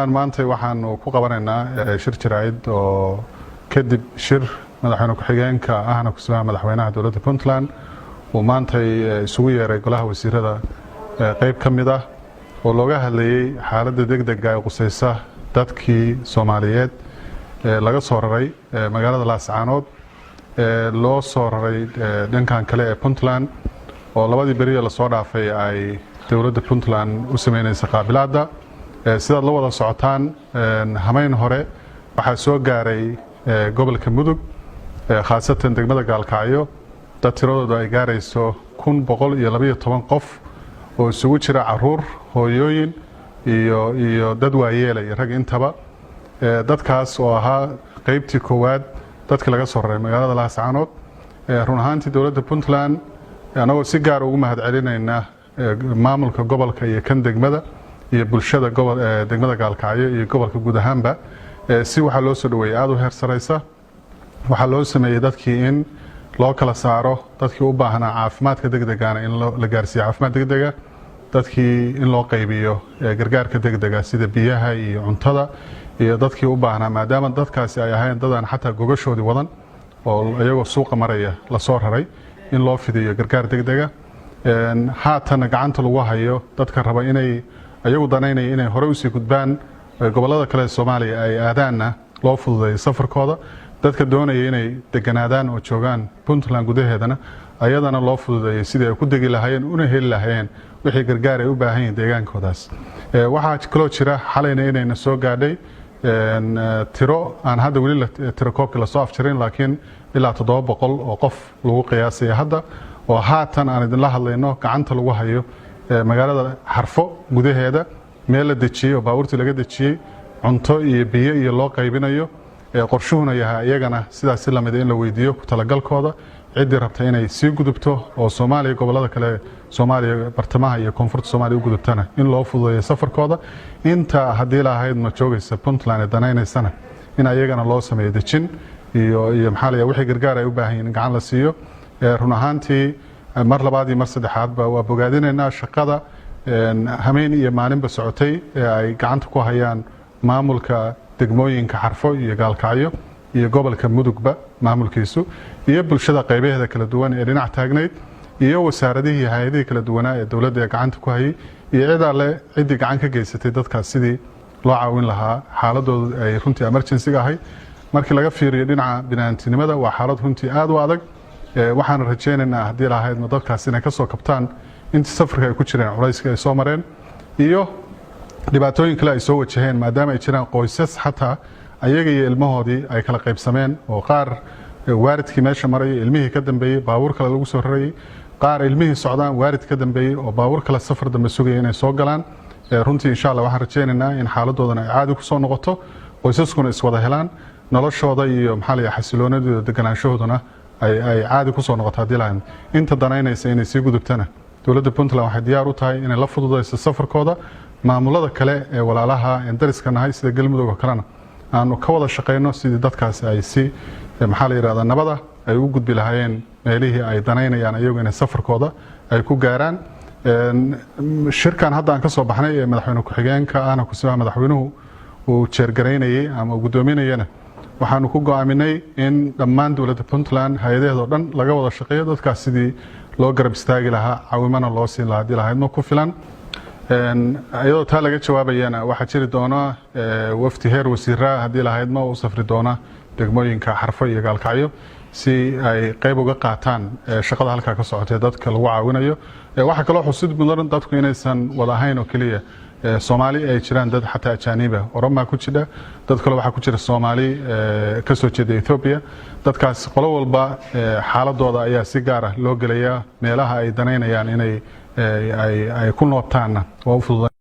Maanta waxaanu ku qabanaynaa shir jaraa'id oo kadib shir madaxweyne ku-xigeenka ahna kusimaha madaxweynaha dowladda Puntland uu maantay isugu yeeray golaha wasiirada qeyb ka mid ah, oo looga hadlayey xaaladda degdega ee qusaysa dadkii Soomaaliyeed laga soo raray magaalada Laascaanood, loo soo raray dhankan kale ee Puntland, oo labadii beriye lasoo dhaafay ay dowladda Puntland u sameynaysa qaabilaadda. Sidaad la wada socotaan, hameyn hore waxaa soo gaaray gobolka Mudug, khaasatan degmada Gaalkacyo, dad tiradoodu ay gaarayso 1112 qof oo isugu jira caruur, hooyooyin iyo dad waayeela iyo rag intaba. Dadkaas oo ahaa qeybtii koowaad dadkii laga soo raray magaalada Laascaanood. Run ahaantii, dowladda Puntland, annagoo si gaara ugu mahad celinayna maamulka gobolka iyo kan degmada iyo bulshada degmada Gaalkacyo iyo gobolka guud ahaanba, si waxaa loo soo dhaweeyey aada u heer saraysa. Waxaa loo sameeyey dadkii in loo kala saaro dadkii u baahnaa caafimaadka degdegana in la gaarsiiyo caafimaad degdega, dadkii in loo qaybiyo gargaarka degdega sida biyaha iyo cuntada, iyo dadkii u baahnaa, maadaama dadkaasi ay ahayn dad aan xataa gogashoodii wadan oo iyagoo suuqa maraya lasoo raray, in loo fidiyo gargaar degdega. Haatanna gacanta lagu hayo dadka raba inay iyagu danaynaya inay hore usii gudbaan gobollada kale ee Soomaaliya ay aadaanna loo fududeeyo safarkooda, dadka doonaya inay deganaadaan oo joogaan Puntland gudaheedana ayadana loo fududeeyo sidii ay ku degi lahaayeen una heli lahaayeen wixii gargaar ay u baahan yihiin deegaankoodaas. Waxaa kaloo jira xalayna inayna soo gaadhay tiro aan hadda weli tiro koobkii lasoo afjarin, laakiin ilaa 700 oo qof lagu qiyaasaya hadda, oo haatan aan idinla hadlayno gacanta lagu hayo magaalada Xarfo gudaheeda, meel la dejiyey oo baabuurtii laga dejiyey, cunto iyo biyo iyo loo qaybinayo. Qorshuhuna yahay iyagana sidaas si lamida in la weydiiyo ku talagalkooda, ciddii rabta inay sii gudubto oo Soomaaliya, gobollada kale Soomaaliya, bartamaha iyo koonfurta Soomaaliya u gudubtana in loo fududeeyo safarkooda. Inta haddii lahayd ma joogaysa Puntland ee danaynaysana in ayagana loo sameeyo dejin iyo maxaa la wixii gargaar ay u baahan yihin in gacan la siiyo. Run ahaantii, mar labaad iyo mar saddexaadba waa bogaadinaynaa shaqada hameen iyo maalinba socotay ee ay gacanta ku hayaan maamulka degmooyinka Xarfo iyo Gaalkacyo iyo gobolka Mudugba maamulkiisu, iyo bulshada qaybaheeda kala duwan ee dhinac taagnayd, iyo wasaaradihii iyo hay-adihii kala duwanaa ee dowladda ee gacanta ku hayay, iyo cid alle ciddii gacan ka geysatay dadkaas sidii loo caawin lahaa. Xaaladoodu ay runtii emergency-ga ahayd. Markii laga fiiriyo dhinaca bini'aadantinimada, waa xaalad runtii aada u adag. Waxaana rajaynaynaa, haddii lahaydma, dadkaas inay ka soo kabtaan intii safarka ay ku jireen culayska ay soo mareen iyo dhibaatooyin kale ay soo wajaheen, maadaama ay jiraan qoysas xataa ayaga iyo ilmahoodii ay kala qaybsameen, oo qaar waalidkii meesha marayay, ilmihii ka dambeeyey, baabuur kale lagu soo rarayay, qaar ilmihii socdaan, waalid ka dambeeyey oo baabuur kale safar dambe sugaya inay soo galaan. Runtii, insha Allah, waxaan rajaynaynaa in xaaladoodana ay caadi kusoo noqoto, qoysaskuna iswada helaan, noloshooda iyo maxaa la xasiloonadooda, deganaanshahooduna ay caadi kusoo noqoto. Haddii lahayd inta danaynaysa inay sii gudubtana, dowladda Puntland waxay diyaar u tahay inay la fududayso safarkooda. Maamulada kale ee walaalaha een dariska nahay sida Galmudug oo kalena aanu ka wada shaqayno sidii dadkaasi ay si maxaa la yidhahdaa nabada ay u gudbi lahaayeen meelihii ay danaynayaan iyagu inay safarkooda ay ku gaaraan. Shirkan hadda aan ka soo baxnay ee madaxweyne ku-xigeenka ahna kusimaha madaxweynuhu uu jeergaraynayey ama uu guddoominayana, waxaanu ku go'aaminay in dhammaan dowladda Puntland hay-adaheeda oo dhan laga wada shaqeeyo dadkaas sidii loo garab istaagi lahaa, caawimana loo siin lahaa haddii lahaydma ku filan. Iyadoo taa laga jawaabayana, waxaa jiri doona wafdi heer wasiiraa, haddii lahaydma, u safri doona degmooyinka Xarfo iyo Gaalkacyo si ay qeyb uga qaataan shaqada halkaa ka socotee dadka lagu caawinayo. Waxaa kaloo xusid mudan dadku inaysan wada ahayn oo keliya Soomaali, ay jiraan dad xataa ajaaniba, Oromaa ku jira, dad kale waxaa ku jira Soomaali ka soo jeeda Ethiopia. Dadkaas qolo walba xaaladooda ayaa si gaar ah loo gelayaa, meelaha ay danaynayaan inay ay ku noobtaanna waa u fududa.